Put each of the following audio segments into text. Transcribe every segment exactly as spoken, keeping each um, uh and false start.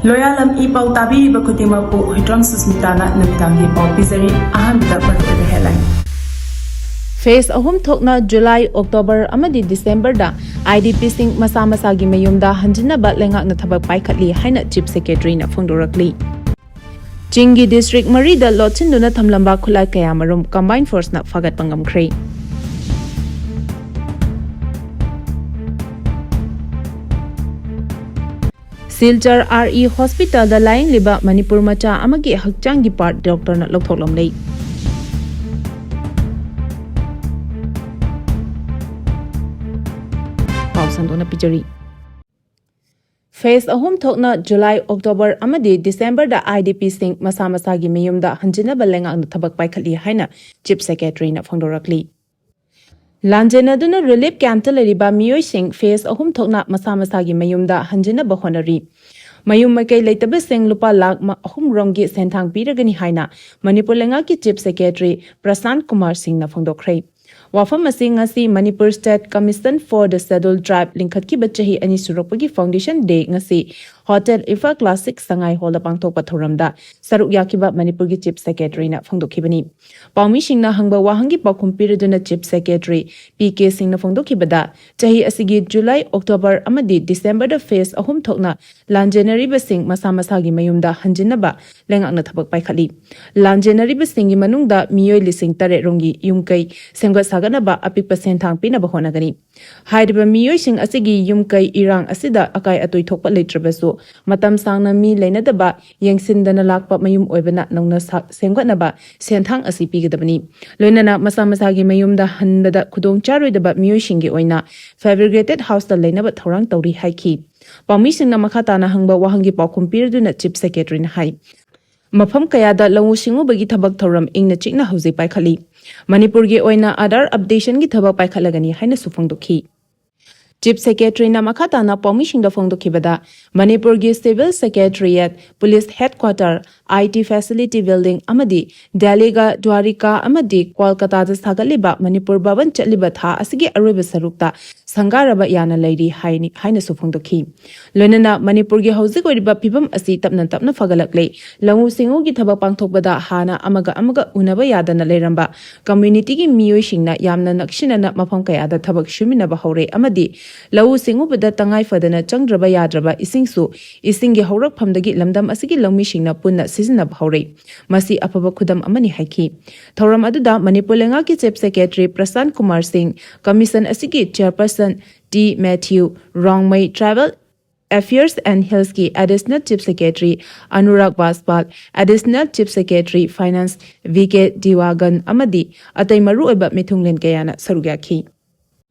ꯂꯣꯌꯥꯂꯝ E ꯄꯥꯎ ꯇꯥꯕꯤꯔꯤꯕ ꯈꯨꯗꯤꯡꯃꯛꯄꯨ ꯍꯨꯏꯗ꯭ꯔꯣꯝ ꯁꯨꯁꯃꯤꯇꯥꯅ ꯅꯨꯃꯤꯗꯥꯡꯒꯤ ꯄꯥꯎ ꯄꯤꯖꯔꯤ꯫ ꯑꯍꯥꯟꯕꯗ ꯃꯔꯨꯑꯣꯏꯕ headline꯫ Phase ꯑꯍꯨꯝ ꯊꯣꯛꯅ July, October ꯑꯃꯗꯤ Decemberꯗ IDPꯁꯤꯡ ꯃꯁꯥ ꯃꯁꯥꯒꯤ ꯃꯌꯨꯝꯗ ꯍꯟꯖꯤꯟꯅꯕ ꯂꯩꯉꯥꯛꯅ ꯊꯕꯛ ꯄꯥꯏꯈꯠꯂꯤ ꯍꯥꯏꯅ Chief Secretaryꯅ ꯐꯣꯡꯗꯣꯔꯛꯂꯤ꯫ ꯆꯤꯡꯒꯤ district ꯃꯔꯤꯗ ꯂꯣꯠꯁꯤꯟꯗꯨꯅ ꯊꯝꯂꯝꯕ ꯈꯨꯠꯂꯥꯏ ꯀꯌꯥꯃꯔꯨꯝ combined forceꯅ ꯐꯥꯒꯠꯄ ꯉꯝꯈ꯭ꯔꯦ꯫ ꯁꯤꯜꯆꯔ RE hospitalꯗ ꯂꯥꯌꯦꯡꯂꯤꯕ ꯃꯅꯤꯄꯨꯔ ꯃꯆꯥ ꯑꯃꯒꯤ ꯍꯛꯆꯥꯡꯒꯤ part doctorꯅ ꯂꯧꯊꯣꯛꯂꯝꯂꯦ꯫ ꯄꯥꯎ ꯁꯟꯗꯣꯛꯅ ꯄꯤꯖꯔꯤ꯫ Phase ꯑꯍꯨꯝ ꯊꯣꯛꯅ July, October ꯑꯃꯗꯤ Decemberꯗ IDPꯁꯤꯡ ꯃꯁꯥ ꯃꯁꯥꯒꯤ ꯃꯌꯨꯝꯗ ꯍꯟꯖꯤꯟꯅꯕ ꯂꯩꯉꯥꯛꯅ ꯊꯕꯛ ꯄꯥꯏꯈꯠꯂꯤ ꯍꯥꯏꯅ Chief Secretaryꯅ ꯐꯣꯡꯗꯣꯔꯛꯂꯤ꯫ ꯂꯥꯟꯖꯦꯟꯅꯗꯨꯅ relief campꯇ ꯂꯩꯔꯤꯕ ꯃꯤꯑꯣꯏꯁꯤꯡ phase ꯑꯍꯨꯝ ꯊꯣꯛꯅ ꯃꯁꯥ ꯃꯁꯥꯒꯤ ꯃꯌꯨꯝꯗ ꯍꯟꯖꯤꯟꯅꯕ ꯍꯣꯠꯅꯔꯤ꯫ ꯃꯌꯨꯝ ꯃꯀꯩ ꯂꯩꯇꯕꯁꯤꯡ ꯂꯨꯄꯥ ꯂꯥꯈ ꯃ-, ꯑꯍꯨꯝ ꯔꯣꯝꯒꯤ ꯁꯦꯟꯊꯥꯡ ꯄꯤꯔꯒꯅꯤ ꯍꯥꯏꯅ ꯃꯅꯤꯄꯨꯔ ꯂꯩꯉꯥꯛꯀꯤ Chief Secretary ꯄ꯭ꯔꯁꯥꯟꯠ ꯀꯨꯃꯥꯔ ꯁꯤꯡꯅ ꯐꯣꯡꯗꯣꯛꯈ꯭ꯔꯦ꯫ ꯋꯥꯐꯝ ꯑꯁꯤ ꯉꯁꯤ Manipur State Commission for the Scheduled Tribe ꯂꯤꯡꯈꯠꯈꯤꯕ ꯆꯍꯤ ꯑꯅꯤ ꯁꯨꯔꯛꯄꯒꯤ foundation day ꯉꯁꯤ Hotel Imphal Classic ꯁꯉꯥꯏ Hallꯗ ꯄꯥꯡꯊꯣꯛꯄ ꯊꯧꯔꯝꯗ ꯁꯔꯨꯛ ꯌꯥꯈꯤꯕ ꯃꯅꯤꯄꯨꯔꯒꯤ Chief Secretaryꯅ ꯐꯣꯡꯗꯣꯛꯈꯤꯕꯅꯤ꯫ ꯄꯥꯎꯃꯤꯁꯤꯡꯅ ꯍꯪꯕ ꯋꯥꯍꯪꯒꯤ ꯄꯥꯎꯈꯨꯝ ꯄꯤꯔꯗꯨꯅ Chief Secretary ꯄꯤ ꯀꯦ ꯁꯤꯡꯅ ꯐꯣꯡꯗꯣꯛꯈꯤꯕꯗ, ꯆꯍꯤ ꯑꯁꯤꯒꯤ July, October ꯑꯃꯗꯤ Decemberꯗ phase ꯑꯍꯨꯝ ꯊꯣꯛꯅ ꯂꯥꯟꯖꯦꯟꯅꯔꯤꯕꯁꯤꯡ ꯃꯁꯥ ꯃꯁꯥꯒꯤ ꯃꯌꯨꯝꯗ ꯍꯟꯖꯤꯟꯅꯕ ꯂꯩꯉꯥꯛꯅ ꯊꯕꯛ ꯄꯥꯏꯈꯠꯂꯤ꯫ ꯂꯥꯟꯖꯦꯟꯅꯔꯤꯕꯁꯤꯡꯒꯤ ꯃꯅꯨꯡꯗ ꯃꯤꯑꯣꯏ ꯂꯤꯁꯤꯡ ꯇꯔꯦꯠ ꯔꯣꯝꯒꯤ ꯌꯨꯝ ꯀꯩ ꯁꯦꯝꯒꯠ ꯁꯥꯒꯠꯅꯕ ꯑꯄꯤꯛꯄ ꯁꯦꯟꯊꯥꯡ ꯄꯤꯅꯕ ꯍꯣꯠꯅꯒꯅꯤ꯫ ꯍꯥꯏꯔꯤꯕ ꯃꯤꯑꯣꯏꯁꯤꯡ ꯑꯁꯤꯒꯤ ꯌꯨꯝ ꯀꯩ ꯏꯔꯥꯡ ꯑꯁꯤꯗ ꯑꯀꯥꯏ ꯑꯇꯣꯏ ꯊꯣꯛꯄ ꯂꯩꯇ꯭ꯔꯕꯁꯨ, ꯃꯇꯝ ꯁꯥꯡꯅ ꯃꯤ ꯂꯩꯅꯗꯕ ꯌꯦꯡꯁꯤꯟꯗꯅ ꯂꯥꯛꯄ ꯃꯌꯨꯝ ꯑꯣꯏꯕꯅ ꯅꯧꯅ ꯁꯥ-, ꯁꯦꯝꯒꯠꯅꯕ ꯁꯦꯟꯊꯥꯡ ꯑꯁꯤ ꯄꯤꯒꯗꯕꯅꯤ꯫ ꯂꯣꯏꯅꯅ ꯃꯁꯥ ꯃꯁꯥꯒꯤ ꯃꯌꯨꯝꯗ ꯍꯟꯕꯗ ꯈꯨꯗꯣꯡ ꯆꯥꯔꯣꯏꯗꯕ ꯃꯤꯑꯣꯏꯁꯤꯡꯒꯤ ꯑꯣꯏꯅ fabricated houseꯇ ꯂꯩꯅꯕ ꯊꯧꯔꯥꯡ ꯇꯧꯔꯤ ꯍꯥꯏꯈꯤ꯫ ꯄꯥꯎꯃꯤꯁꯤꯡꯅ ꯃꯈꯥ ꯇꯥꯅ ꯍꯪꯕ ꯋꯥꯍꯪꯒꯤ ꯄꯥꯎꯈꯨꯝ ꯄꯤꯔꯗꯨꯅ Chief Secretaryꯅ ꯍꯥꯏ, ꯃꯐꯝ ꯀꯌꯥꯗ ꯂꯧꯎ ꯁꯤꯡꯎꯕꯒꯤ ꯊꯕꯛ ꯊꯧꯔꯝ ꯏꯪꯅ ꯆꯤꯛꯅ ꯍꯧꯖꯤꯛ ꯄꯥꯏꯈꯠꯂꯤ꯫ ꯃꯅꯤꯄꯨꯔꯒꯤ ꯑꯣꯏꯅ Aadhaar updationꯒꯤ ꯊꯕꯛ ꯄꯥꯏꯈꯠꯂꯒꯅꯤ ꯍꯥꯏꯅꯁꯨ ꯐꯣꯡꯗꯣꯛꯈꯤ꯫ Chief Secretaryꯅ ꯃꯈꯥ ꯇꯥꯅ ꯄꯥꯎꯃꯤꯁꯤꯡꯗ ꯐꯣꯡꯗꯣꯛꯈꯤꯕꯗ, ꯃꯅꯤꯄꯨꯔꯒꯤ Civil Secretariat, Police Headquarter, I T facility building ꯑꯃꯗꯤ ꯗꯦꯜꯂꯤꯒ ꯗ꯭ꯋꯥꯔꯤꯀꯥ ꯑꯃꯗꯤ ꯀꯣꯜꯀꯇꯥꯗ ꯁꯥꯒꯠꯂꯤꯕ ꯃꯅꯤꯄꯨꯔ ꯚꯕꯟ ꯆꯠꯂꯤꯕ ꯊꯥ ꯑꯁꯤꯒꯤ ꯑꯔꯣꯏꯕ ꯁꯔꯨꯛꯇ ꯁꯪꯒꯥꯔꯕ ꯌꯥꯅ ꯂꯩꯔꯤ ꯍꯥꯏꯅꯤ ꯍꯥꯏꯅꯁꯨ ꯐꯣꯡꯗꯣꯛꯈꯤ꯫ ꯂꯣꯏꯅꯅ ꯃꯅꯤꯄꯨꯔꯒꯤ ꯍꯧꯖꯤꯛ ꯑꯣꯏꯔꯤꯕ ꯐꯤꯕꯝ ꯑꯁꯤ ꯇꯞꯅ ꯇꯞꯅ ꯐꯒꯠꯂꯛꯂꯦ꯫ ꯂꯧꯎ ꯁꯤꯡꯎꯒꯤ ꯊꯕꯛ ꯄꯥꯡꯊꯣꯛꯄꯗ ꯍꯥꯟꯅ ꯑꯃꯒ ꯑꯃꯒ ꯎꯅꯕ ꯌꯥꯗꯅ ꯂꯩꯔꯝꯕ ꯀꯝꯃ꯭ꯌꯨꯅꯤꯇꯤꯒꯤ ꯃꯤꯑꯣꯏꯁꯤꯡꯅ ꯌꯥꯝꯅ ꯅꯛꯁꯤꯟꯅꯅ ꯃꯐꯝ ꯀꯌꯥꯗ ꯊꯕꯛ ꯁꯨꯃꯤꯟꯅꯕ ꯍꯧꯔꯦ ꯑꯃꯗꯤ ꯂꯧꯎ ꯁꯤꯡꯎꯕꯗ ꯇꯉꯥꯏ ꯐꯗꯅ ꯆꯪꯗ꯭ꯔꯕ ꯌꯥꯗ꯭ꯔꯕ ꯏꯁꯤꯡꯁꯨ ꯏꯁꯤꯡꯒꯤ ꯍꯧꯔꯛꯐꯝꯗꯒꯤ ꯂꯝꯗꯝ ꯑꯁꯤꯒꯤ ꯂꯧꯃꯤꯁꯤꯡꯅ ꯄꯨꯟꯅ ꯁꯤꯖꯤꯟꯅꯕ ꯍꯧꯔꯦ꯫ ꯃꯁꯤ ꯑꯐꯕ ꯈꯨꯗꯝ ꯑꯃꯅꯤ ꯍꯥꯏꯈꯤ꯫ ꯊꯧꯔꯝ ꯑꯗꯨꯗ ꯃꯅꯤꯄꯨꯔ ꯂꯩꯉꯥꯛꯀꯤ Chief Secretary ꯄ꯭ꯔꯁꯥꯟ ꯀꯨꯃꯥꯔ ꯁꯤꯡ, Commission ꯑꯁꯤꯒꯤ Chairperson T Matthew, Rongmei Tribal Affairs and Hillsꯀꯤ Additional Chief Secretary Anurag ꯕꯥꯖꯄꯥꯜ, Additional Chief Secretary Finance V K ꯗꯤꯋꯥꯒꯟ ꯑꯃꯗꯤ ꯑꯇꯩ ꯃꯔꯨꯑꯣꯏꯕ ꯃꯤꯊꯨꯡꯂꯦꯟ ꯀꯌꯥꯅ ꯁꯔꯨꯛ ꯌꯥꯈꯤ꯫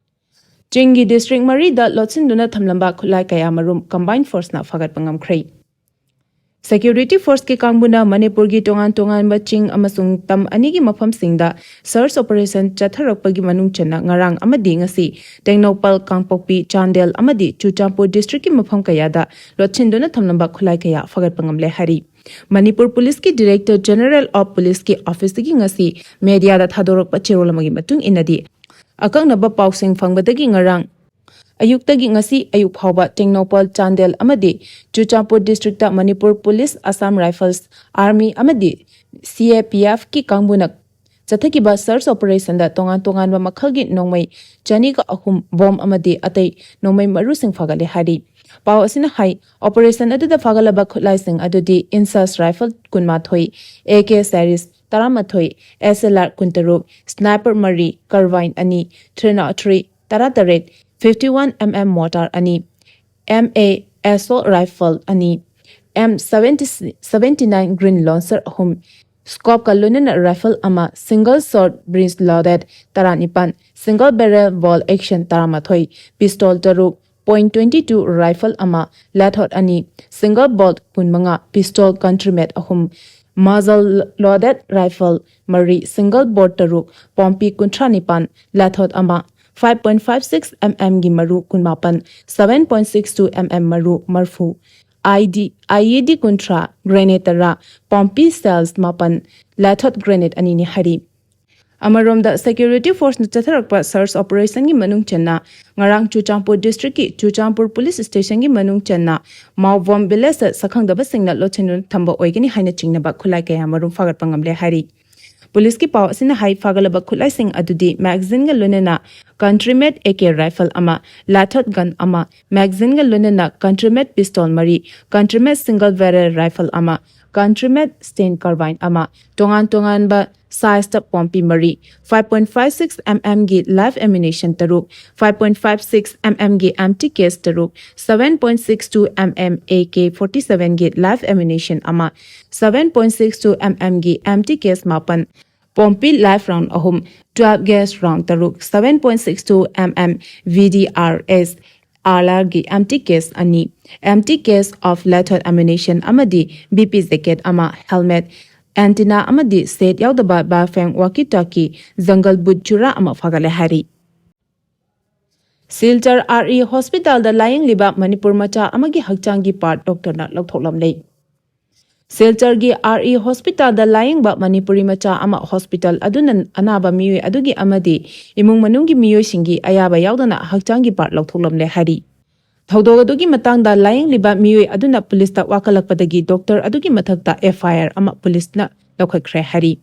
ꯆꯤꯡꯒꯤ district ꯃꯔꯤꯗ ꯂꯣꯠꯁꯤꯟꯗꯨꯅ ꯊꯝꯂꯝꯕ ꯈꯨꯠꯂꯥꯏ ꯀꯌꯥ ꯃꯔꯨꯝ combined forceꯅ ꯐꯥꯒꯠꯄ ꯉꯝꯈ꯭ꯔꯦ꯫ Security forceꯀꯤ ꯀꯥꯡꯕꯨꯅ ꯃꯅꯤꯄꯨꯔꯒꯤ ꯇꯣꯉꯥꯟ ꯇꯣꯉꯥꯟꯕ ꯆꯤꯡ ꯑꯃꯁꯨꯡ ꯇꯝ ꯑꯅꯤꯒꯤ ꯃꯐꯝꯁꯤꯡꯗ search operation ꯆꯠꯊꯔꯛꯄꯒꯤ ꯃꯅꯨꯡ ꯆꯟꯅ ꯉꯔꯥꯡ ꯑꯃꯗꯤ ꯉꯁꯤ ꯇꯦꯡꯅꯧꯄꯜ, ꯀꯥꯡꯄꯣꯛꯄꯤ, ꯆꯥꯟꯗꯦꯜ ꯑꯃꯗꯤ ꯆꯨꯔꯆꯥꯟꯄꯨꯔ districtꯀꯤ ꯃꯐꯝ ꯀꯌꯥꯗ ꯂꯣꯠꯁꯤꯟꯗꯨꯅ ꯊꯝꯂꯝꯕ ꯈꯨꯠꯂꯥꯏ ꯀꯌꯥ ꯐꯥꯒꯠꯄ ꯉꯝꯂꯦ ꯍꯥꯏꯔꯤ꯫ ꯃꯅꯤꯄꯨꯔ ꯄꯨꯂꯤꯁꯀꯤ Director General of Policeꯀꯤ officeꯇꯒꯤ ꯉꯁꯤ mediaꯗ ꯊꯥꯗꯣꯔꯛꯄ ꯆꯦꯔꯣꯜ ꯑꯃꯒꯤ ꯃꯇꯨꯡ ꯏꯟꯅꯗꯤ, ꯑꯀꯛꯅꯕ ꯄꯥꯎꯁꯤꯡ ꯐꯪꯕꯗꯒꯤ ꯉꯔꯥꯡ ꯑꯌꯨꯛꯇꯒꯤ ꯉꯁꯤ ꯑꯌꯨꯛ ꯐꯥꯎꯕ ꯇꯦꯡꯅꯧꯄꯜ, ꯆꯥꯟꯗꯦꯜ ꯑꯃꯗꯤ ꯆꯨꯔꯆꯥꯟꯄꯨꯔ districtꯇ Manipur police, Assam Rifles, Army ꯑꯃꯗꯤ C A P Fꯀꯤ ꯀꯥꯡꯕꯨꯅ ꯆꯠꯊꯈꯤꯕ search operationꯗ ꯇꯣꯉꯥꯟ ꯇꯣꯉꯥꯟꯕ ꯃꯈꯜꯒꯤ ꯅꯣꯡꯃꯩ ꯆꯅꯤꯒ ꯑꯍꯨꯝ, bomb ꯑꯃꯗꯤ ꯑꯇꯩ ꯅꯣꯡꯃꯩ ꯃꯔꯨꯁꯤꯡ ꯐꯥꯒꯠꯂꯦ ꯍꯥꯏꯔꯤ꯫ ꯄꯥꯎ ꯑꯁꯤꯅ ꯍꯥꯏ, operation ꯑꯗꯨꯗ ꯐꯥꯒꯠꯂꯕ ꯈꯨꯠꯂꯥꯏꯁꯤꯡ ꯑꯗꯨꯗꯤ INSAS rifle ꯀꯨꯟꯃꯥꯊꯣꯏ, A K series ꯇꯔꯥꯃꯥꯊꯣꯏ, S L R ꯀꯨꯟꯇꯔꯨꯛ, sniper ꯃꯔꯤ, carbine ꯑꯅꯤ, three nought three ꯇꯔꯥꯇꯔꯦꯠ, fifty one M M mortar ꯑꯅꯤ, M A assault rifle ꯑꯅꯤ, M seventy, seventy nine Green Launcher ꯑꯍꯨꯝ, scopeꯀ ꯂꯣꯏꯅꯅ rifle ꯑꯃ, single shot breech loaded ꯇꯔꯥꯅꯤꯄꯥꯟ, single barrel bolt action ꯇꯔꯥꯃꯥꯊꯣꯏ, pistol ꯇꯔꯨꯛ, point twenty two rifle ꯑꯃ, lathot ꯑꯅꯤ, single bolt ꯀꯨꯟꯃꯉꯥ, pistol country made ꯑꯍꯨꯝ, muzzle loaded rifle ꯃꯔꯤ, single bore ꯇꯔꯨꯛ, ꯄꯣꯝꯄꯤ ꯀꯨꯟꯊ꯭ꯔꯥ ꯅꯤꯄꯥꯟ, lathot ꯑꯃ, five point five six M M ꯒꯤ ꯃꯔꯨ ꯀꯨꯟꯃꯥꯄꯟ, seven point six two M M ꯃꯔꯨ ꯃꯔꯐꯨ, ꯑꯥꯏ ꯗꯤ, ꯑꯥꯏ ꯏ ꯗꯤ ꯀꯨꯟꯊ꯭ꯔꯥ, ꯒ꯭ꯔꯦꯅꯦꯗ ꯇꯔꯥ, ꯄꯣꯝꯄꯤ ꯁꯦꯜꯁ ꯃꯥꯄꯟ, ꯂꯦꯊꯣꯠ ꯒ꯭ꯔꯦꯅꯦꯗ ꯑꯅꯤꯅꯤ ꯍꯥꯏꯔꯤ꯫ ꯑꯃꯔꯣꯝꯗ, ꯁꯦꯀ꯭ꯌꯨꯔꯤꯇꯤ ꯐꯣꯔꯁꯅ ꯆꯠꯊꯔꯛꯄ ꯁꯔꯆ ꯑꯣꯄꯔꯦꯁꯟꯒꯤ ꯃꯅꯨꯡ ꯆꯟꯅ ꯉꯔꯥꯡ ꯆꯨꯔꯆꯥꯟꯄꯨꯔ ꯗꯤꯁꯇ꯭ꯔꯤꯛꯀꯤ ꯆꯨꯔꯆꯥꯟꯄꯨꯔ ꯄꯨꯂꯤꯁ ꯁ꯭ꯇꯦꯁꯟꯒꯤ ꯃꯅꯨꯡ ꯆꯟꯅ ꯃꯥꯎꯕꯣꯝ ꯚꯤꯂꯦꯖꯇ ꯁꯛꯈꯪꯗꯕꯁꯤꯡꯅ ꯂꯣꯠꯁꯤꯟꯗꯨꯅ ꯊꯝꯕ ꯑꯣꯏꯒꯅꯤ ꯍꯥꯏꯅ ꯆꯤꯡꯅꯕ ꯈꯨꯠꯂꯥꯏ ꯀꯌꯥ ꯃꯔꯨꯝ ꯐꯥꯒꯠꯄ ꯉꯝꯂꯦ ꯍꯥꯏꯔꯤ꯫ ꯄꯨꯂꯤꯁꯀꯤ ꯄꯥꯎ ꯑꯁꯤꯅ ꯍꯥꯏ, ꯐꯥꯒꯠꯂꯕ ꯈꯨꯠꯂꯥꯏꯁꯤꯡ ꯑꯗꯨꯗꯤ ꯃꯦꯒꯥꯖꯤꯟꯒ ꯂꯣꯏꯅꯅ ꯀꯟꯇ꯭ꯔꯤꯃꯦꯠ ꯑꯦ ꯀꯦ ꯔꯥꯏꯐꯜ ꯑꯃ, ꯂꯦꯊꯣꯠ ꯒꯟ ꯑꯃ, ꯃꯦꯒꯥꯖꯤꯟꯒ ꯂꯣꯏꯅꯅ ꯀꯟꯇ꯭ꯔꯤꯃꯦꯠ ꯄꯤꯁꯇꯣꯜ ꯃꯔꯤ, ꯀꯟꯇ꯭ꯔꯤꯃꯦꯠ ꯁꯤꯡꯒꯜ ꯕꯦꯔꯦꯜ ꯔꯥꯏꯐꯜ ꯑꯃ, ꯀꯟꯇ꯭ꯔꯤꯃꯦꯠ ꯁ꯭ꯇꯦꯟ ꯀꯥꯔꯕꯥꯏꯟ ꯑꯃ, ꯇꯣꯉꯥꯟ ꯇꯣꯉꯥꯟꯕ ꯁꯥꯏꯖꯇ ꯄꯣꯝꯄꯤ ꯃꯔꯤ, five point five six M M ꯒꯤ ꯂꯥꯏꯐ ꯑꯦꯃꯨꯅꯤꯁꯟ ꯇꯔꯨꯛ, five point five six M M ꯒꯤ ꯑꯦꯝꯇꯤ ꯀꯦꯁ ꯇꯔꯨꯛ, seven point six two M M A K forty seven ꯒꯤ ꯂꯥꯏꯐ ꯑꯦꯃꯨꯅꯤꯁꯟ ꯑꯃ, seven point six two M M ꯒꯤ empty case ꯃꯥꯄꯟ, Pompey life round ꯑꯍꯨꯝ, twelve gauge round ꯇꯔꯨꯛ, seven point six two M M V D R S, R ꯑꯥꯔꯒꯤ empty case ꯑꯅꯤ, empty case of lethal ammunition ꯑꯃꯗꯤ B P jacket ꯑꯃ, helmet, antenna ꯑꯃꯗꯤ set ꯌꯥꯎꯗꯕ ꯕꯥꯐꯦꯡ ꯋꯥꯀꯤ ꯇꯥꯀꯤ, ꯖꯪꯒꯜ ꯕꯨꯠ ꯆꯨꯔꯥ ꯑꯃ ꯐꯥꯒꯠꯂꯦ ꯍꯥꯏꯔꯤ꯫ ꯁꯤꯜꯆꯔ ꯑꯥꯔ ꯏ ꯍꯣꯁꯄꯤꯇꯥꯜꯗ ꯂꯥꯌꯦꯡꯂꯤꯕ ꯃꯅꯤꯄꯨꯔ ꯃꯆꯥ ꯑꯃꯒꯤ ꯍꯛꯆꯥꯡꯒꯤ ꯄꯥꯔꯠ ꯗꯣꯛꯇꯔꯅ ꯂꯧꯊꯣꯛꯂꯝꯂꯦ꯫ ꯁꯤꯜꯆꯔꯒꯤ ꯑꯥꯔ ꯏ ꯍꯣꯁꯄꯤꯇꯥꯜꯗ ꯂꯥꯌꯦꯡꯕ ꯃꯅꯤꯄꯨꯔꯤ ꯃꯆꯥ ꯑꯃ ꯍꯣꯁꯄꯤꯇꯥꯜ ꯑꯗꯨꯅ ꯑꯅꯥꯕ ꯃꯤꯑꯣꯏ ꯑꯗꯨꯒꯤ ꯑꯃꯗꯤ ꯏꯃꯨꯡ ꯃꯅꯨꯡꯒꯤ ꯃꯤꯑꯣꯏꯁꯤꯡꯒꯤ ꯑꯌꯥꯕ ꯌꯥꯎꯗꯅ ꯍꯛꯆꯥꯡꯒꯤ ꯄꯥꯔꯠ ꯂꯧꯊꯣꯛꯂꯝꯂꯦ ꯍꯥꯏꯔꯤ꯫ ꯊꯧꯗꯣꯛ ꯑꯗꯨꯒꯤ ꯃꯇꯥꯡꯗ ꯂꯥꯌꯦꯡꯂꯤꯕ ꯃꯤꯑꯣꯏ ꯑꯗꯨꯅ ꯄꯨꯂꯤꯁꯇ ꯋꯥꯀꯠꯂꯛꯄꯗꯒꯤ ꯗꯣꯛꯇꯔ ꯑꯗꯨꯒꯤ ꯃꯊꯛꯇ ꯑꯦꯐ ꯑꯥꯏ ꯑꯥꯔ ꯑꯃ ꯄꯨꯂꯤꯁꯅ ꯂꯧꯈꯠꯈ꯭ꯔꯦ ꯍꯥꯏꯔꯤ꯫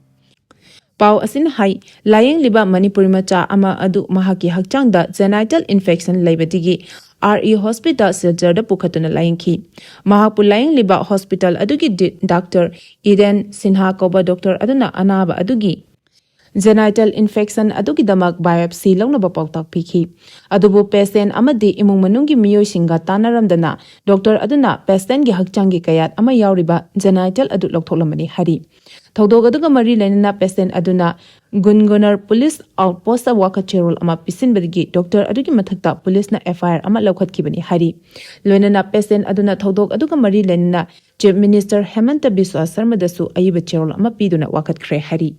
ꯄꯥꯎ ꯑꯁꯤꯅ ꯍꯥꯏ, ꯂꯥꯌꯦꯡꯂꯤꯕ ꯃꯅꯤꯄꯨꯔꯤ ꯃꯆꯥ ꯑꯃ ꯑꯗꯨ ꯃꯍꯥꯛꯀꯤ ꯍꯛꯆꯥꯡꯗ ꯖꯦꯅꯥꯏꯇꯦꯜ ꯏꯟꯐꯦꯛꯁꯟ ꯂꯩꯕꯗꯒꯤ ꯑꯥꯔ ꯏ ꯍꯣꯁꯄꯤꯇꯥꯜ ꯁꯤꯜꯆꯔꯗ ꯄꯨꯈꯠꯇꯨꯅ ꯂꯥꯌꯦꯡꯈꯤ꯫ ꯃꯍꯥꯛꯄꯨ ꯂꯥꯌꯦꯡꯂꯤꯕ ꯍꯣꯁꯄꯤꯇꯥꯜ ꯑꯗꯨꯒꯤ ꯗꯤ-, ꯗꯥꯛꯇꯔ ꯏꯔꯦꯟ ꯁꯤꯟꯍꯥ ꯀꯧꯕ ꯗꯣꯛꯇꯔ ꯑꯗꯨꯅ ꯑꯅꯥꯕ ꯑꯗꯨꯒꯤ ꯖꯦꯅꯥꯏꯇꯦꯜ ꯏꯟꯐꯦꯛꯁꯟ ꯑꯗꯨꯒꯤꯗꯃꯛ ꯕꯥꯏꯑꯣꯞꯁꯤ ꯂꯧꯅꯕ ꯄꯥꯎꯇꯥꯛ ꯄꯤꯈꯤ꯫ ꯑꯗꯨꯕꯨ ꯄꯦꯁꯦꯟ ꯑꯃꯗꯤ ꯏꯃꯨꯡ ꯃꯅꯨꯡꯒꯤ ꯃꯤꯑꯣꯏꯁꯤꯡꯒ ꯇꯥꯟꯅꯔꯝꯗꯅ ꯗꯣꯛꯇꯔ ꯑꯗꯨꯅ ꯄꯦꯁꯦꯟꯒꯤ ꯍꯛꯆꯥꯡꯒꯤ ꯀꯌꯥꯠ ꯑꯃ ꯌꯥꯎꯔꯤꯕ ꯖꯦꯅꯥꯏꯇꯦꯜ ꯑꯗꯨ ꯂꯧꯊꯣꯛꯂꯝꯕꯅꯤ ꯍꯥꯏꯔꯤ꯫ ꯊꯧꯗꯣꯛ ꯑꯗꯨꯒ ꯃꯔꯤ ꯂꯩꯅꯅ ꯄꯦꯁꯦꯟ ꯑꯗꯨꯅ ꯒꯨꯟꯒꯨꯅꯔ ꯄꯨꯂꯤꯁ ꯑꯥꯎꯠꯄꯣꯁꯇ ꯋꯥꯀꯠ ꯆꯦꯔꯣꯜ ꯑꯃ ꯄꯤꯁꯤꯟꯕꯗꯒꯤ ꯗꯣꯛꯇꯔ ꯑꯗꯨꯒꯤ ꯃꯊꯛꯇ ꯄꯨꯂꯤꯁꯅ ꯑꯦꯐ ꯑꯥꯏ ꯑꯥꯔ ꯑꯃ ꯂꯧꯈꯠꯈꯤꯕꯅꯤ ꯍꯥꯏꯔꯤ꯫ ꯂꯣꯏꯅꯅ ꯄꯦꯁꯦꯟ ꯑꯗꯨꯅ ꯊꯧꯗꯣꯛ ꯑꯗꯨꯒ ꯃꯔꯤ ꯂꯩꯅꯅ ꯆꯤꯐ ꯃꯤꯅꯤꯁꯇꯔ ꯍꯦꯃꯟꯇ ꯕꯤꯁ꯭ꯋꯥ ꯁꯔꯃꯗꯁꯨ ꯑꯏꯕ ꯆꯦꯔꯣꯜ ꯑꯃ ꯄꯤꯗꯨꯅ ꯋꯥꯀꯠꯈ꯭ꯔꯦ ꯍꯥꯏꯔꯤ꯫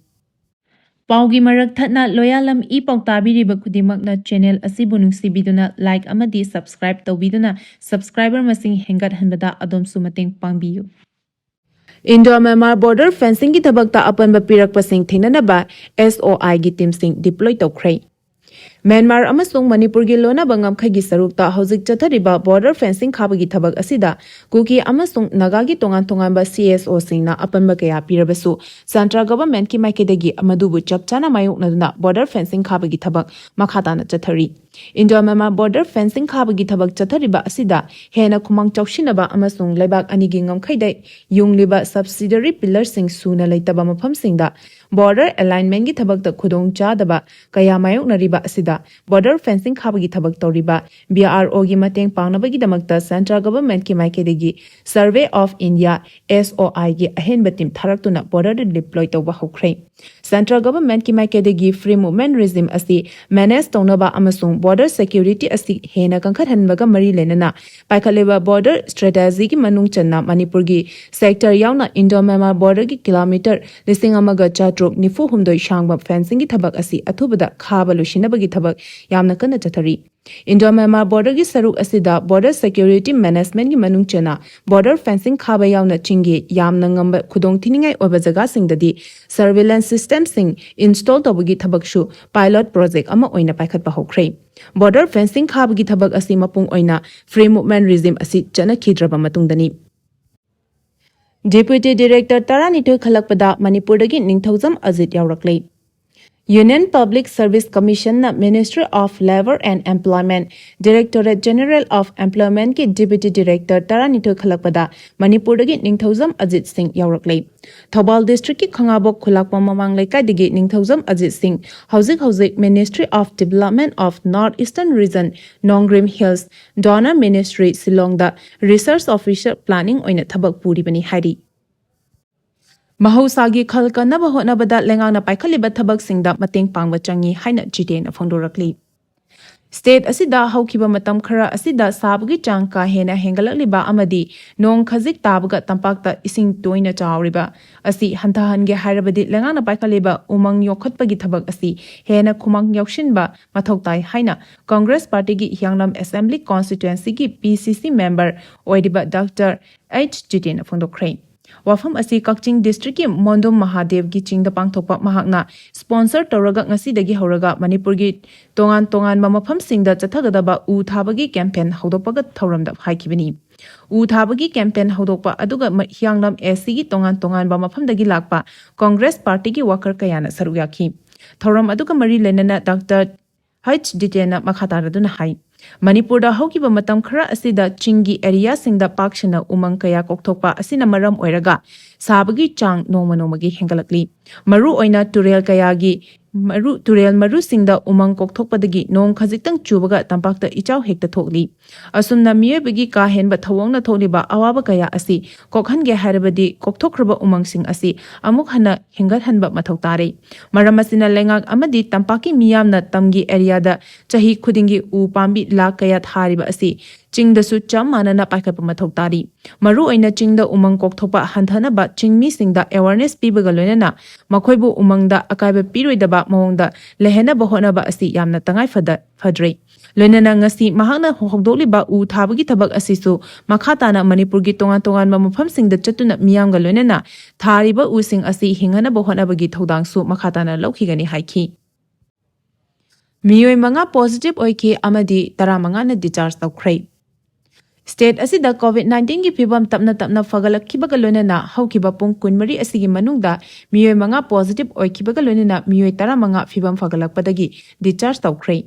ꯄꯥꯎꯒꯤ ꯃꯔꯛ ꯊꯠꯅ ꯂꯣꯌꯥꯂꯝ ꯏ ꯄꯥꯎ ꯇꯥꯕꯤꯔꯤꯕ ꯈꯨꯗꯤꯡꯃꯛꯅ channel ꯑꯁꯤꯕꯨ ꯅꯨꯡꯁꯤꯕꯤꯗꯨꯅ like ꯑꯃꯗꯤ subscribe ꯇꯧꯕꯤꯗꯨꯅ subscriber ꯃꯁꯤꯡ ꯍꯦꯟꯒꯠꯍꯟꯕꯗ ꯑꯗꯣꯝꯁꯨ ꯃꯇꯦꯡ ꯄꯥꯡꯕꯤꯌꯨ꯫ Indo Myanmar border fencingꯒꯤ ꯊꯕꯛꯇ ꯑꯄꯟꯕ ꯄꯤꯔꯛꯄꯁꯤꯡ ꯊꯦꯡꯅꯅꯕ SOIꯒꯤ teamꯁꯤꯡ deploy ꯇꯧꯈ꯭ꯔꯦ꯫ ꯃ꯭ꯌꯥꯟꯃꯥꯔ ꯑꯃꯁꯨꯡ ꯃꯅꯤꯄꯨꯔꯒꯤ ꯂꯣꯟꯅꯕ ꯉꯝꯈꯩꯒꯤ ꯁꯔꯨꯛꯇ ꯍꯧꯖꯤꯛ ꯆꯠꯊꯔꯤꯕ border fencing ꯈꯥꯕꯒꯤ ꯊꯕꯛ ꯑꯁꯤꯗ ꯀꯨꯀꯤ ꯑꯃꯁꯨꯡ ꯅꯥꯒꯥꯒꯤ ꯇꯣꯉꯥꯟ ꯇꯣꯉꯥꯟꯕ CSOꯁꯤꯡꯅ ꯑꯄꯟꯕ ꯀꯌꯥ ꯄꯤꯔꯕꯁꯨ, central governmentꯀꯤ ꯃꯥꯏꯀꯩꯗꯒꯤ ꯃꯗꯨꯕꯨ ꯆꯞ ꯆꯥꯅ ꯃꯥꯌꯣꯛꯅꯗꯨꯅ border fencing ꯈꯥꯕꯒꯤ ꯊꯕꯛ ꯃꯈꯥ ꯇꯥꯅ ꯆꯠꯊꯔꯤ꯫ Indo Myanmar border fencing ꯈꯥꯕꯒꯤ ꯊꯕꯛ ꯆꯠꯊꯔꯤꯕ ꯑꯁꯤꯗ ꯍꯦꯟꯅ ꯈꯨꯃꯥꯡ ꯆꯥꯎꯁꯤꯟꯅꯕ ꯑꯃꯁꯨꯡ ꯂꯩꯕꯥꯛ ꯑꯅꯤꯒꯤ ꯉꯝꯈꯩꯗ ꯌꯨꯡꯂꯤꯕ subsidiary pillarꯁꯤꯡ ꯁꯨꯅ ꯂꯩꯇꯕ ꯃꯐꯝꯁꯤꯡꯗ border alignmentꯀꯤ ꯊꯕꯛꯇ ꯈꯨꯗꯣꯡ ꯆꯥꯗꯕ ꯀꯌꯥ ꯃꯥꯌꯣꯛꯅꯔꯤꯕ ꯑꯁꯤꯗ border fencing ꯈꯥꯕꯒꯤ ꯊꯕꯛ ꯇꯧꯔꯤꯕ BROꯒꯤ ꯃꯇꯦꯡ ꯄꯥꯡꯅꯕꯒꯤꯗꯃꯛꯇ central governmentꯀꯤ ꯃꯥꯏꯀꯩꯗꯒꯤ Survey of India, SOIꯒꯤ ꯑꯍꯦꯟꯕ team ꯊꯥꯔꯛꯇꯨꯅ borderꯗ deploy ꯇꯧꯕ ꯍꯧꯈ꯭ꯔꯦ꯫ Central governmentꯀꯤ ꯃꯥꯏꯀꯩꯗꯒꯤ free movement regime ꯑꯁꯤ manage ꯇꯧꯅꯕ ꯑꯃꯁꯨꯡ border security ꯑꯁꯤ ꯍꯦꯟꯅ ꯀꯟꯈꯠꯍꯟꯕꯒ ꯃꯔꯤ ꯂꯩꯅꯅ ꯄꯥꯏꯈꯠꯂꯤꯕ border strategyꯒꯤ ꯃꯅꯨꯡ ꯆꯟꯅ ꯃꯅꯤꯄꯨꯔꯒꯤ sector ꯌꯥꯎꯅ Indo Myanmar borderꯒꯤ kilometre ꯂꯤꯁꯤꯡ ꯑꯃꯒ ꯆꯥꯇ꯭ꯔꯨꯛ ꯅꯤꯐꯨ ꯍꯨꯝꯗꯣꯏ ꯁꯥꯡꯕ fencingꯒꯤ ꯊꯕꯛ ꯑꯁꯤ ꯑꯊꯨꯕꯗ ꯈꯥꯕ ꯂꯣꯏꯁꯤꯟꯅꯕꯒꯤ ꯊꯕꯛ ꯌꯥꯝꯅ ꯀꯟꯅ ꯆꯠꯊꯔꯤ꯫ Indo Myanmar borderꯒꯤ ꯁꯔꯨꯛ ꯑꯁꯤꯗ border security managementꯀꯤ ꯃꯅꯨꯡ ꯆꯟꯅ border fencing ꯈꯥꯕ ꯌꯥꯎꯅ ꯆꯤꯡꯒꯤ ꯌꯥꯝꯅ ꯉꯝꯕ ꯈꯨꯗꯣꯡꯊꯤꯅꯤꯡꯉꯥꯏ ꯑꯣꯏꯕ ꯖꯒꯥꯁꯤꯡꯗꯗꯤ surveillance systemꯁꯤꯡ install ꯇꯧꯕꯒꯤ ꯊꯕꯛꯁꯨ pilot project ꯑꯃ ꯑꯣꯏꯅ ꯄꯥꯏꯈꯠꯄ ꯍꯧꯈ꯭ꯔꯦ꯫ Border fencing ꯈꯥꯕꯒꯤ ꯊꯕꯛ ꯑꯁꯤ ꯃꯄꯨꯡ ꯑꯣꯏꯅ free movement regime ꯑꯁꯤ ꯆꯠꯅꯈꯤꯗ꯭ꯔꯕ ꯃꯇꯨꯡꯗꯅꯤ꯫ Deputy Director ꯇꯔꯥꯅꯤꯊꯣꯏ ꯈꯜꯂꯛꯄꯗ ꯃꯅꯤꯄꯨꯔꯗꯒꯤ ꯅꯤꯡꯊꯧꯖꯝ Ajit ꯌꯥꯎꯔꯛꯂꯦ꯫ Union Public Service Commissionꯅ Ministry of Labour and Employment Directorate General of Employmentꯀꯤ Deputy Director ꯇꯔꯥꯅꯤꯊꯣꯏ ꯈꯜꯂꯛꯄꯗ ꯃꯅꯤꯄꯨꯔꯗꯒꯤ ꯅꯤꯡꯊꯧꯖꯝ ꯑꯖꯤꯠ ꯁꯤꯡ ꯌꯥꯎꯔꯛꯂꯦ꯫ ꯊꯧꯕꯥꯜ districtꯀꯤ ꯈꯪꯉꯥꯕꯣꯛ ꯈꯨꯂꯥꯛꯄꯝ ꯃꯃꯥꯡ ꯂꯩꯀꯥꯏꯗꯒꯤ ꯅꯤꯡꯊꯧꯖꯝ ꯑꯖꯤꯠ ꯁꯤꯡ ꯍꯧꯖꯤꯛ ꯍꯧꯖꯤꯛ Ministry of Development of North Eastern Region, Nongrim Hills, Donor Ministry, ꯁꯤꯂꯣꯡꯗ research officer planning ꯑꯣꯏꯅ ꯊꯕꯛ ꯄꯨꯔꯤꯕꯅꯤ ꯍꯥꯏꯔꯤ꯫ ꯃꯍꯧꯁꯥꯒꯤ ꯈꯜ ꯀꯟꯅꯕ ꯍꯣꯠꯅꯕꯗ ꯂꯩꯉꯥꯛꯅ ꯄꯥꯏꯈꯠꯂꯤꯕ ꯊꯕꯛꯁꯤꯡꯗ ꯃꯇꯦꯡ ꯄꯥꯡꯕ ꯆꯪꯏ ꯍꯥꯏꯅ ꯖꯤꯇꯦꯟꯅ ꯐꯣꯡꯗꯣꯔꯛꯂꯤ꯫ State ꯑꯁꯤꯗ ꯍꯧꯈꯤꯕ ꯃꯇꯝ ꯈꯔ ꯑꯁꯤꯗ ꯁꯥꯕꯒꯤ ꯆꯥꯡ ꯀꯥ ꯍꯦꯟꯅ ꯍꯦꯟꯒꯠꯂꯛꯂꯤꯕ ꯑꯃꯗꯤ ꯅꯣꯡ ꯈꯖꯤꯛ ꯇꯥꯕꯒ ꯇꯝꯄꯥꯛꯇ ꯏꯁꯤꯡ ꯇꯣꯏꯅ ꯆꯥꯎꯔꯤꯕ ꯑꯁꯤ ꯍꯟꯊꯍꯟꯒꯦ ꯍꯥꯏꯔꯕꯗꯤ ꯂꯩꯉꯥꯛꯅ ꯄꯥꯏꯈꯠꯂꯤꯕ ꯎꯃꯪ ꯌꯣꯛꯈꯠꯄꯒꯤ ꯊꯕꯛ ꯑꯁꯤ ꯍꯦꯟꯅ ꯈꯨꯃꯥꯡ ꯌꯥꯎꯁꯤꯟꯕ ꯃꯊꯧ ꯇꯥꯏ ꯍꯥꯏꯅ Congress Partyꯒꯤ ꯍꯤꯌꯥꯡꯂꯝ Assembly Constituencyꯒꯤ PCC member ꯑꯣꯏꯔꯤꯕ Doctor H ꯖꯤꯇꯦꯟꯅ ꯐꯣꯡꯗꯣꯛꯈ꯭ꯔꯦ꯫ ꯋꯥꯐꯝ ꯑꯁꯤ ꯀꯛꯆꯤꯡ districtꯀꯤ ꯃꯣꯟꯗꯨꯝ ꯃꯍꯥꯗꯦꯕꯒꯤ ꯆꯤꯡꯗ ꯄꯥꯡꯊꯣꯛꯄ ꯃꯍꯥꯛꯅ sponsor ꯇꯧꯔꯒ ꯉꯁꯤꯗꯒꯤ ꯍꯧꯔꯒ ꯃꯅꯤꯄꯨꯔꯒꯤ ꯇꯣꯉꯥꯟ ꯇꯣꯉꯥꯟꯕ ꯃꯐꯝꯁꯤꯡꯗ ꯆꯠꯊꯒꯗꯕ ꯎ ꯊꯥꯕꯒꯤ campaign ꯍꯧꯗꯣꯛꯄꯒ ꯊꯧꯔꯝꯗ ꯍꯥꯏꯈꯤꯕꯅꯤ꯫ ꯎ ꯊꯥꯕꯒꯤ campaign ꯍꯧꯗꯣꯛꯄ ꯑꯗꯨꯒ ꯃ-, ꯍꯤꯌꯥꯡꯂꯝ ACꯒꯤ ꯇꯣꯉꯥꯟ ꯇꯣꯉꯥꯟꯕ ꯃꯐꯝꯗꯒꯤ ꯂꯥꯛꯄ Congress Partyꯒꯤ worker ꯀꯌꯥꯅ ꯁꯔꯨꯛ ꯌꯥꯈꯤ꯫ ꯊꯧꯔꯝ ꯑꯗꯨꯒ ꯃꯔꯤ ꯂꯩꯅꯅ Doctor H ꯖꯤꯇꯦꯟꯅ ꯃꯈꯥ ꯇꯥꯔꯗꯨꯅ ꯍꯥꯏ, ꯃꯅꯤꯄꯨꯔꯗ ꯍꯧꯈꯤꯕ ꯃꯇꯝ ꯈꯔ ꯑꯁꯤꯗ ꯆꯤꯡꯒꯤ areaꯁꯤꯡꯗ ꯄꯥꯛ ꯁꯟꯅ ꯎꯃꯪ ꯀꯌꯥ ꯀꯣꯛꯊꯣꯛꯄ ꯑꯁꯤꯅ ꯃꯔꯝ ꯑꯣꯏꯔꯒ ꯁꯥꯕꯒꯤ ꯆꯥꯡ ꯅꯣꯡꯃ ꯅꯣꯡꯃꯒꯤ ꯍꯦꯟꯒꯠꯂꯛꯂꯤ꯫ ꯃꯔꯨ ꯑꯣꯏꯅ ꯇꯨꯔꯦꯜ ꯀꯌꯥꯒꯤ ꯃꯔꯨ, ꯇꯨꯔꯦꯜ ꯃꯔꯨꯁꯤꯡꯗ ꯎꯃꯪ ꯀꯣꯛꯊꯣꯛꯄꯗꯒꯤ ꯅꯣꯡ ꯈꯖꯤꯛꯇꯪ ꯆꯨꯕꯒ ꯇꯝꯄꯥꯛꯇ ꯏꯆꯥꯎ ꯍꯦꯛꯇ ꯊꯣꯛꯂꯤ꯫ ꯑꯁꯨꯝꯅ ꯃꯤꯑꯣꯏꯕꯒꯤ ꯀꯥ ꯍꯦꯟꯕ ꯊꯧꯑꯣꯡꯅ ꯊꯣꯛꯂꯤꯕ ꯑꯋꯥꯕ ꯀꯌꯥ ꯑꯁꯤ ꯀꯣꯛꯍꯟꯒꯦ ꯍꯥꯏꯔꯕꯗꯤ ꯀꯣꯛꯊꯣꯛꯈ꯭ꯔꯕ ꯎꯃꯪꯁꯤꯡ ꯑꯁꯤ ꯑꯃꯨꯛ ꯍꯟꯅ ꯍꯦꯟꯒꯠꯍꯟꯕ ꯃꯊꯧ ꯇꯥꯔꯦ꯫ ꯃꯔꯝ ꯑꯁꯤꯅ ꯂꯩꯉꯥꯛ ꯑꯃꯗꯤ ꯇꯝꯄꯥꯛꯀꯤ ꯃꯤꯌꯥꯝꯅ ꯇꯝꯒꯤ areaꯗ ꯆꯍꯤ ꯈꯨꯗꯤꯡꯒꯤ ꯎ ꯄꯥꯝꯕꯤ ꯂꯥꯈ ꯀꯌꯥ ꯊꯥꯔꯤꯕ ꯑꯁꯤ ꯆꯤꯡꯗꯁꯨ ꯆꯞ ꯃꯥꯟꯅꯅ ꯄꯥꯏꯈꯠꯄ ꯃꯊꯧ ꯇꯥꯔꯤ꯫ ꯃꯔꯨꯑꯣꯏꯅ ꯆꯤꯡꯗ ꯎꯃꯪ ꯀꯣꯛꯊꯣꯛꯄ ꯍꯟꯊꯅꯕ ꯆꯤꯡꯃꯤꯁꯤꯡꯗ awareness ꯄꯤꯕꯒ ꯂꯣꯏꯅꯅ ꯃꯈꯣꯏꯕꯨ ꯎꯃꯪꯗ ꯑꯀꯥꯏꯕ ꯄꯤꯔꯣꯏꯗꯕ ꯃꯑꯣꯡꯗ ꯂꯩꯍꯟꯅꯕ ꯍꯣꯠꯅꯕ ꯑꯁꯤ ꯌꯥꯝꯅ ꯇꯉꯥꯏ ꯐꯗ-, ꯐꯗ꯭ꯔꯦ꯫ ꯂꯣꯏꯅꯅ ꯉꯁꯤ ꯃꯍꯥꯛꯅ ꯍꯧꯗꯣꯛꯂꯤꯕ ꯎ ꯊꯥꯕꯒꯤ ꯊꯕꯛ ꯑꯁꯤꯁꯨ ꯃꯈꯥ ꯇꯥꯅ ꯃꯅꯤꯄꯨꯔꯒꯤ ꯇꯣꯉꯥꯟ ꯇꯣꯉꯥꯟꯕ ꯃꯐꯝꯁꯤꯡꯗ ꯆꯠꯇꯨꯅ ꯃꯤꯌꯥꯝꯒ ꯂꯣꯏꯅꯅ ꯊꯥꯔꯤꯕ ꯎꯁꯤꯡ ꯑꯁꯤ ꯍꯤꯡꯍꯟꯅꯕ ꯍꯣꯠꯅꯕꯒꯤ ꯊꯧꯗꯥꯡꯁꯨ ꯃꯈꯥ ꯇꯥꯅ ꯂꯧꯈꯤꯒꯅꯤ ꯍꯥꯏꯈꯤ꯫ ꯃꯤꯑꯣꯏ ꯃꯉꯥ positive ꯑꯣꯏꯈꯤ ꯑꯃꯗꯤ ꯇꯔꯥꯃꯉꯥꯅ discharge ꯇꯧꯈ꯭ꯔꯦ꯫ State ꯑꯁꯤꯗ COVID nineteenꯒꯤ ꯐꯤꯕꯝ ꯇꯞꯅ ꯇꯞꯅ ꯐꯒꯠꯂꯛꯈꯤꯕꯒ ꯂꯣꯏꯅꯅ ꯍꯧꯈꯤꯕ ꯄꯨꯡ ꯀꯨꯟꯃꯔꯤ ꯑꯁꯤꯒꯤ ꯃꯅꯨꯡꯗ ꯃꯤꯑꯣꯏ ꯃꯉꯥ positive ꯑꯣꯏꯈꯤꯕꯒ ꯂꯣꯏꯅꯅ ꯃꯤꯑꯣꯏ ꯇꯔꯥꯃꯉꯥ ꯐꯤꯕꯝ ꯐꯒꯠꯂꯛꯄꯗꯒꯤ discharge ꯇꯧꯈ꯭ꯔꯦ꯫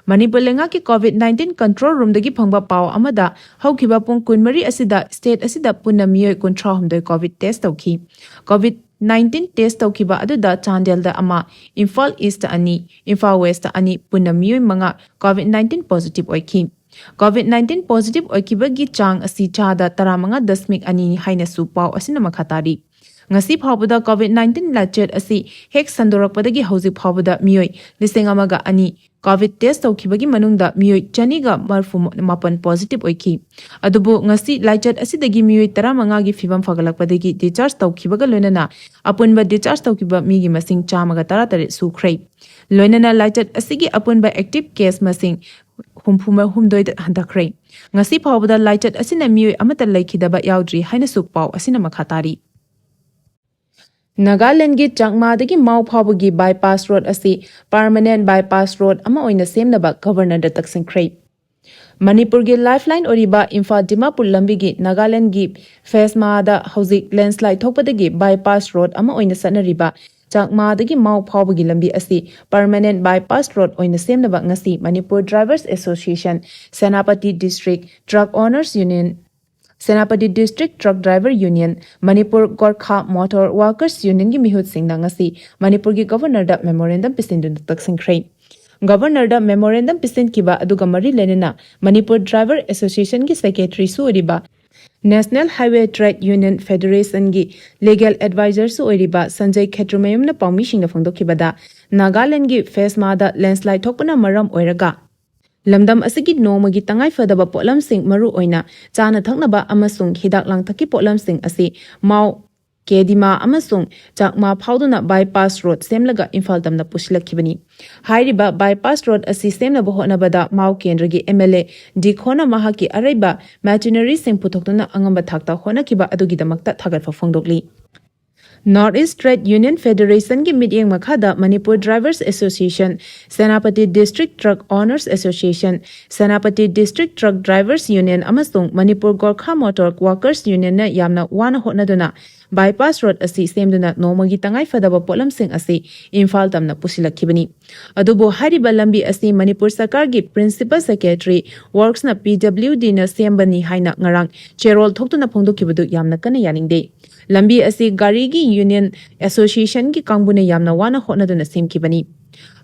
ꯃꯅꯤꯄꯨꯔ ꯂꯩꯉꯥꯛꯀꯤ COVID nineteen control roomꯗꯒꯤ ꯐꯪꯕ ꯄꯥꯎ ꯑꯃꯗ ꯍꯧꯈꯤꯕ ꯄꯨꯡ ꯀꯨꯟꯃꯔꯤ ꯑꯁꯤꯗ state ꯑꯁꯤꯗ ꯄꯨꯟꯅ ꯃꯤꯑꯣꯏ ꯀꯨꯟꯊ꯭ꯔꯥꯍꯨꯝꯗꯣꯏ COVID test ꯇꯧꯈꯤ꯫ COVID nineteen test ꯇꯧꯈꯤꯕ ꯑꯗꯨꯗ ꯆꯥꯟꯗꯦꯜꯗ ꯑꯃ, ꯏꯝꯐꯥꯜ Eastꯇ ꯑꯅꯤ, ꯏꯝꯐꯥꯜ Westꯇ ꯑꯅꯤ, ꯄꯨꯟꯅ ꯃꯤꯑꯣꯏ ꯃꯉꯥ COVID nineteen positive ꯑꯣꯏꯈꯤ꯫ COVID nineteen positive ꯑꯣꯏꯈꯤꯕꯒꯤ ꯆꯥꯡ ꯑꯁꯤ ꯆꯥꯗ ꯇꯔꯥꯃꯉꯥ ꯗꯁꯃꯤꯛ ꯑꯅꯤꯅꯤ ꯍꯥꯏꯅꯁꯨ ꯄꯥꯎ ꯑꯁꯤꯅ ꯃꯈꯥ ꯇꯥꯔꯤ꯫ ꯉꯁꯤ ꯐꯥꯎꯕꯗ COVID nineteen ꯂꯥꯏꯆꯠ ꯑꯁꯤ ꯍꯦꯛ ꯁꯟꯗꯣꯔꯛꯄꯗꯒꯤ ꯍꯧꯖꯤꯛ ꯐꯥꯎꯕꯗ ꯃꯤꯑꯣꯏ ꯂꯤꯁꯤꯡ ꯑꯃꯒ ꯑꯅꯤ ꯀꯣꯚꯤꯗ ꯇꯦꯁ ꯇꯧꯈꯤꯕꯒꯤ ꯃꯅꯨꯡꯗ ꯃꯤꯑꯣꯏ ꯆꯅꯤꯒ ꯃꯔꯤꯐꯨ ꯃꯥꯄꯟ ꯄꯣꯖꯤꯇꯤꯚ ꯑꯣꯏꯈꯤ꯫ ꯑꯗꯨꯕꯨ ꯉꯁꯤ ꯂꯥꯏꯆꯠ ꯑꯁꯤꯗꯒꯤ ꯃꯤꯑꯣꯏ ꯇꯔꯥꯃꯉꯥꯒꯤ ꯐꯤꯕꯝ ꯐꯒꯠꯂꯛꯄꯗꯒꯤ ꯗꯤꯁꯆꯥꯔꯖ ꯇꯧꯈꯤꯕꯒ ꯂꯣꯏꯅꯅ ꯑꯄꯨꯟꯕ ꯗꯤꯁꯆꯥꯔꯖ ꯇꯧꯈꯤꯕ ꯃꯤꯒꯤ ꯃꯁꯤꯡ ꯆꯥꯝꯃꯒ ꯇꯔꯥꯇꯔꯦꯠ ꯁꯨꯈ꯭ꯔꯦ꯫ ꯂꯣꯏꯅꯅ ꯂꯥꯏꯆꯠ ꯑꯁꯤꯒꯤ ꯑꯄꯨꯟꯕ ꯑꯦꯛꯇꯤꯚ ꯀꯦꯁ ꯃꯁꯤꯡ ꯍꯨꯝꯐꯨ ꯍꯨꯝꯗꯣꯏꯗ ꯍꯟꯊꯈ꯭ꯔꯦ꯫ ꯉꯁꯤ ꯐꯥꯎꯕꯗ ꯂꯥꯏꯆꯠ ꯑꯁꯤꯅ ꯃꯤꯑꯣꯏ ꯑꯃꯠꯇ ꯂꯩꯈꯤꯗꯕ ꯌꯥꯎꯗ꯭ꯔꯤ ꯍꯥꯏꯅꯁꯨ ꯄꯥꯎ ꯑꯁꯤꯅ ꯃꯈꯥ ꯇꯥꯔꯤ꯫ ꯅꯥꯒꯥꯂꯦꯟꯗꯒꯤ ꯆꯥꯛꯃꯥꯗꯒꯤ ꯃꯥꯎ ꯐꯥꯎꯕꯒꯤ ꯕꯥꯏꯄꯥꯁ ꯔꯣꯗ ꯑꯁꯤ ꯄꯔꯃꯅꯦꯟꯠ ꯕꯥꯏꯄꯥꯁ ꯔꯣꯗ ꯑꯃ ꯑꯣꯏꯅ ꯁꯦꯝꯅꯕ ꯒꯚꯔꯅꯔꯗ ꯇꯛꯁꯤꯟꯈ꯭ꯔꯦ꯫ ꯃꯅꯤꯄꯨꯔꯒꯤ ꯂꯥꯏꯐꯂꯥꯏꯟ ꯑꯣꯏꯔꯤꯕ ꯏꯝꯐꯥꯜ ꯗꯤꯃꯥꯄꯨꯔ ꯂꯝꯕꯤꯒꯤ ꯅꯥꯒꯥꯂꯦꯟꯗꯒꯤ ꯐꯦꯁꯃꯥꯗ ꯍꯧꯖꯤꯛ ꯂꯦꯟꯁꯂꯥꯏꯗ ꯊꯣꯛꯄꯗꯒꯤ ꯕꯥꯏꯄꯥꯁ ꯔꯣꯗ ꯑꯃ ꯑꯣꯏꯅ ꯆꯠꯅꯔꯤꯕ ꯆꯥꯛꯃꯥꯗꯒꯤ ꯃꯥꯎ ꯐꯥꯎꯕꯒꯤ ꯂꯝꯕꯤ ꯑꯁꯤ ꯄꯔꯃꯅꯦꯟꯠ ꯕꯥꯏꯄꯥꯁ ꯔꯣꯗ ꯑꯣꯏꯅ ꯁꯦꯝꯅꯕ ꯉꯁꯤ Manipur drivers association, Senapati district truck owners union, Senapati district truck driver union, Manipur Gorkha motor workers ꯌꯨꯅꯤꯌꯟꯒꯤ ꯃꯤꯍꯨꯠꯁꯤꯡꯅ ꯉꯁꯤ ꯃꯅꯤꯄꯨꯔꯒꯤ ꯒꯚꯔꯅꯔꯗ ꯃꯦꯃꯣꯔꯦꯟꯗꯝ ꯄꯤꯁꯤꯟꯗꯨꯅ ꯇꯛꯁꯤꯟꯈ꯭ꯔꯦ꯫ ꯒꯚꯔꯅꯔꯗ ꯃꯦꯃꯣꯔꯦꯟꯗꯝ ꯄꯤꯁꯤꯟꯈꯤꯕ ꯑꯗꯨꯒ ꯃꯔꯤ ꯂꯩꯅꯅ ꯃꯅꯤꯄꯨꯔ ꯗ꯭ꯔꯥꯏꯚꯔ ꯑꯦꯁꯣꯁꯤꯌꯦꯁꯟꯒꯤ ꯁꯦꯀ꯭ꯔꯦꯇꯔꯤꯁꯨ ꯑꯣꯏꯔꯤꯕ, ꯅꯦꯁꯅꯦꯜ ꯍꯥꯏꯋꯦ ꯇ꯭ꯔꯦꯗ ꯌꯨꯅꯤꯌꯟ ꯐꯦꯗꯔꯦꯁꯟꯒꯤ ꯂꯤꯒꯦꯜ ꯑꯦꯗꯚꯥꯏꯖꯔꯁꯨ ꯑꯣꯏꯔꯤꯕ ꯁꯟꯖꯌ ꯈꯦꯇ꯭ꯔꯤꯃꯌꯨꯝꯅ ꯄꯥꯎꯃꯤꯁꯤꯡꯗ ꯐꯣꯡꯗꯣꯛꯈꯤꯕꯗ, ꯅꯥꯒꯥꯂꯦꯟꯗꯒꯤ ꯐꯦꯁꯃꯥꯗ ꯂꯦꯟꯁꯂꯥꯏꯗ ꯊꯣꯛꯄꯅ ꯃꯔꯝ ꯑꯣꯏꯔꯒ ꯂꯝꯗꯝ ꯑꯁꯤꯒꯤ ꯅꯣꯡꯃꯒꯤ ꯇꯉꯥꯏꯐꯗꯕ ꯄꯣꯠꯂꯝꯁꯤꯡ, ꯃꯔꯨ ꯑꯣꯏꯅ ꯆꯥꯅ ꯊꯛꯅꯕ ꯑꯃꯁꯨꯡ ꯍꯤꯗꯥꯛ ꯂꯥꯡꯊꯛꯀꯤ ꯄꯣꯠꯂꯝꯁꯤꯡ ꯑꯁꯤ ꯃꯥꯎ, ꯀꯦꯗꯤꯃꯥ ꯑꯃꯁꯨꯡ ꯆꯥꯛꯃꯥ ꯐꯥꯎꯗꯨꯅ ꯕꯥꯏꯄꯥꯁ ꯔꯣꯗ ꯁꯦꯝꯂꯒ ꯏꯝꯐꯥꯜ ꯇꯝꯅ ꯄꯨꯁꯤꯜꯂꯛꯈꯤꯕꯅꯤ꯫ ꯍꯥꯏꯔꯤꯕ ꯕꯥꯏꯄꯥꯁ ꯔꯣꯗ ꯑꯁꯤ ꯁꯦꯝꯅꯕ ꯍꯣꯠꯅꯕꯗ ꯃꯥꯎ ꯀꯦꯟꯗ꯭ꯔꯒꯤ ꯑꯦꯝ ꯑꯦꯜ ꯑꯦ ꯗꯤ ꯈꯣꯅ ꯃꯍꯥꯛꯀꯤ ꯑꯔꯩꯕ ꯃꯦꯆꯤꯅꯔꯤꯁꯤꯡ ꯄꯨꯊꯣꯛꯇꯨꯅ ꯑꯉꯝꯕ ꯊꯥꯛꯇ ꯍꯣꯠꯅꯈꯤꯕ ꯑꯗꯨꯒꯤꯗꯃꯛꯇ ꯊꯥꯒꯠꯄ ꯐꯣꯡꯗꯣꯛꯂꯤ꯫ ꯅꯣꯔꯠ ꯏꯁ ꯇ꯭ꯔꯦꯗ ꯌꯨꯅꯤꯌꯟ ꯐꯦꯗꯔꯦꯁꯟꯒꯤ ꯃꯤꯠꯌꯦꯡ ꯃꯈꯥꯗ Manipur drivers association, Senapati district truck honours association, Senapati district truck drivers union ꯑꯃꯁꯨꯡ ꯃꯅꯤꯄꯨꯔ ꯒꯣꯔꯈꯥ ꯃꯣꯇꯣꯔ ꯋꯥꯔꯀꯔꯁ ꯌꯨꯅꯤꯌꯟꯅ ꯌꯥꯝꯅ ꯋꯥꯅ ꯍꯣꯠꯅꯗꯨꯅ ꯕꯥꯏꯄꯥꯁ ꯔꯣꯗ ꯑꯁꯤ ꯁꯦꯝꯗꯨꯅ ꯅꯣꯡꯃꯒꯤ ꯇꯉꯥꯏꯐꯗꯕ ꯄꯣꯠꯂꯝꯁꯤꯡ ꯑꯁꯤ ꯏꯝꯐꯥꯜ ꯇꯝꯅ ꯄꯨꯁꯤꯜꯂꯛꯈꯤꯕꯅꯤ꯫ ꯑꯗꯨꯕꯨ ꯍꯥꯏꯔꯤꯕ ꯂꯝꯕꯤ ꯑꯁꯤ ꯃꯅꯤꯄꯨꯔ ꯁꯔꯀꯥꯔꯒꯤ ꯄ꯭ꯔꯤꯟꯁꯤꯄꯜ ꯁꯦꯀ꯭ꯔꯦꯇꯔꯤ ꯋꯥꯔꯛꯁꯅ ꯄꯤ ꯗꯕ꯭ꯂꯤꯌꯨ ꯗꯤꯅ ꯁꯦꯝꯕꯅꯤ ꯍꯥꯏꯅ ꯉꯔꯥꯡ ꯆꯦꯔꯣꯜ ꯊꯣꯛꯇꯨꯅ ꯐꯣꯡꯗꯣꯛꯈꯤꯕꯗꯨ ꯌꯥꯝꯅ ꯀꯟꯅ ꯌꯥꯅꯤꯡꯗꯦ꯫ ꯂꯝꯕꯤ ꯑꯁꯤ ꯒꯥꯔꯤꯒꯤ ꯌꯨꯅꯤꯌꯟ ꯑꯦꯁꯣꯁꯤꯌꯦꯁꯟꯒꯤ ꯀꯥꯡꯕꯨꯅ ꯌꯥꯝꯅ ꯋꯥꯅ ꯍꯣꯠꯅꯗꯨꯅ ꯁꯦꯝꯈꯤꯕꯅꯤ꯫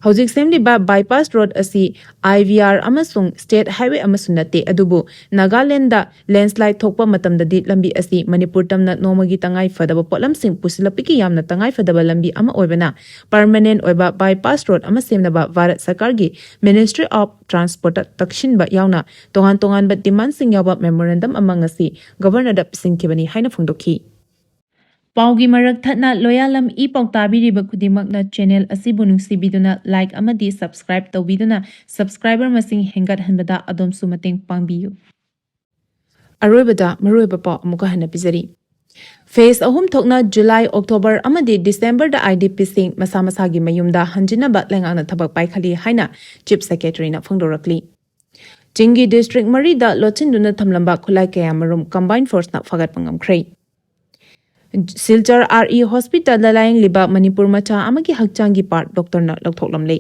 ꯍꯧꯖꯤꯛ ꯁꯦꯝꯂꯤꯕ ꯕꯥꯏꯄꯥꯁ ꯔꯣꯗ ꯑꯁꯤ ꯑꯥꯏ ꯚꯤ ꯑꯥꯔ ꯑꯃꯁꯨꯡ ꯁ꯭ꯇꯦꯠ ꯍꯥꯏꯋꯦ ꯑꯃꯁꯨ ꯅꯠꯇꯦ, ꯑꯗꯨꯕꯨ ꯅꯥꯒꯥꯂꯦꯟꯗ ꯂꯦꯟꯁ꯭ꯂꯥꯏꯗ ꯊꯣꯛꯄ ꯃꯇꯝꯗꯗꯤ ꯂꯝꯕꯤ ꯑꯁꯤ ꯃꯅꯤꯄꯨꯔ ꯇꯝꯅ ꯅꯣꯡꯃꯒꯤ ꯇꯉꯥꯏ ꯐꯗꯕ ꯄꯣꯠꯂꯝꯁꯤꯡ ꯄꯨꯁꯤꯜꯂꯛꯄꯒꯤ ꯌꯥꯝꯅ ꯇꯉꯥꯏ ꯐꯗꯕ ꯂꯝꯕꯤ ꯑꯃ ꯑꯣꯏꯕꯅ, ꯄꯔꯃꯅꯦꯟ ꯑꯣꯏꯕ ꯕꯥꯏꯄꯥꯁ ꯔꯣꯗ ꯑꯃ ꯁꯦꯝꯅꯕ ꯚꯥꯔꯠ ꯁꯔꯀꯥꯔꯒꯤ ꯃꯤꯅꯤꯁꯇ꯭ꯔꯤ ꯑꯣꯐ ꯇ꯭ꯔꯥꯟꯁꯄꯣꯔꯠꯇ ꯇꯛꯁꯤꯟꯕ ꯌꯥꯎꯅ ꯇꯣꯉꯥꯟ ꯇꯣꯉꯥꯟꯕ ꯗꯤꯃꯥꯟꯁꯤꯡ ꯌꯥꯎꯕ ꯃꯦꯃꯣꯔꯦꯟꯗꯝ ꯑꯃ ꯉꯁꯤ ꯒꯕꯔꯅꯔꯗ ꯄꯤꯁꯤꯟꯈꯤꯕꯅꯤ ꯍꯥꯏꯅ ꯐꯣꯡꯗꯣꯛꯈꯤ꯫ ꯄꯥꯎꯒꯤ ꯃꯔꯛ ꯊꯠꯅ ꯂꯣꯌꯥꯂꯝ ꯏ ꯄꯥꯎ ꯇꯥꯕꯤꯔꯤꯕ ꯈꯨꯗꯤꯡꯃꯛꯅ ꯆꯦꯅꯦꯜ ꯑꯁꯤꯕꯨ ꯅꯨꯡꯁꯤꯕꯤꯗꯨꯅ ꯂꯥꯏꯛ ꯑꯃꯗꯤ ꯁꯕꯁꯀ꯭ꯔꯥꯏꯕ ꯇꯧꯕꯤꯗꯨꯅ ꯁꯕꯁꯀ꯭ꯔꯥꯏꯕꯔ ꯃꯁꯤꯡ ꯍꯦꯟꯒꯠꯍꯟꯕꯗ ꯑꯗꯣꯝꯁꯨ ꯃꯇꯦꯡ ꯄꯥꯡꯕꯤꯌꯨ꯫ ꯑꯔꯣꯏꯕꯗ ꯃꯔꯨꯑꯣꯏꯕ ꯄꯥꯎ ꯑꯃꯨꯛꯀ ꯍꯟꯅ ꯄꯤꯖꯔꯤ꯫ ꯐꯦꯖ ꯑꯍꯨꯝ ꯊꯣꯛꯅ ꯖꯨꯂꯥꯏ, ꯑꯣꯛꯇꯣꯕꯔ ꯑꯃꯗꯤ ꯗꯤꯁꯦꯝꯕꯔꯗ ꯑꯥꯏ ꯗꯤ ꯄꯤꯁꯤꯡ ꯃꯁꯥ ꯃꯁꯥꯒꯤ ꯃꯌꯨꯝꯗ ꯍꯟꯖꯤꯟꯅꯕ ꯂꯩꯉꯥꯛꯅ ꯊꯕꯛ ꯄꯥꯏꯈꯠꯂꯤ ꯍꯥꯏꯅ ꯆꯤꯐ ꯁꯦꯀ꯭ꯔꯦꯇꯔꯤꯅ ꯐꯣꯡꯗꯣꯔꯛꯂꯤ꯫ ꯆꯤꯡꯒꯤ ꯗꯤꯁꯇ꯭ꯔꯤꯛ ꯃꯔꯤꯗ ꯂꯣꯠꯁꯤꯟꯗꯨꯅ ꯊꯝꯂꯝꯕ ꯈꯨꯠꯂꯥꯏ ꯀꯌꯥꯃꯔꯨꯝ ꯀꯝꯕꯥꯏꯟ ꯐꯣꯔꯁꯅ ꯐꯥꯒꯠꯄ ꯉꯝꯈ꯭ꯔꯦ꯫ ꯁꯤꯜꯆꯔ ꯑꯥꯔ ꯏ ꯍꯣꯁꯄꯤꯇꯥꯜꯗ ꯂꯥꯌꯦꯡꯂꯤꯕ ꯃꯅꯤꯄꯨꯔ ꯃꯆꯥ ꯑꯃꯒꯤ ꯍꯛꯆꯥꯡꯒꯤ ꯄꯥꯔꯠ ꯗꯣꯛꯇꯔꯅ ꯂꯧꯊꯣꯛꯂꯝꯂꯦ꯫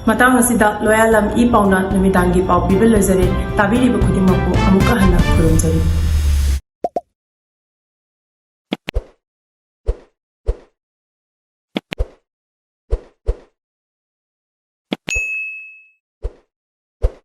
ꯃꯇꯥꯡ ꯑꯁꯤꯗ ꯂꯣꯌꯥꯂꯝ ꯏ ꯄꯥꯎꯅ ꯅꯨꯃꯤꯗꯥꯡꯒꯤ ꯄꯥꯎ ꯄꯤꯕ ꯂꯣꯏꯖꯔꯦ꯫ ꯇꯥꯕꯤꯔꯤꯕ ꯈꯨꯗꯤꯡꯃꯛꯄꯨ ꯑꯃꯨꯛꯀ ꯍꯟꯅ ꯈꯨꯔꯨꯝꯖꯔꯤ꯫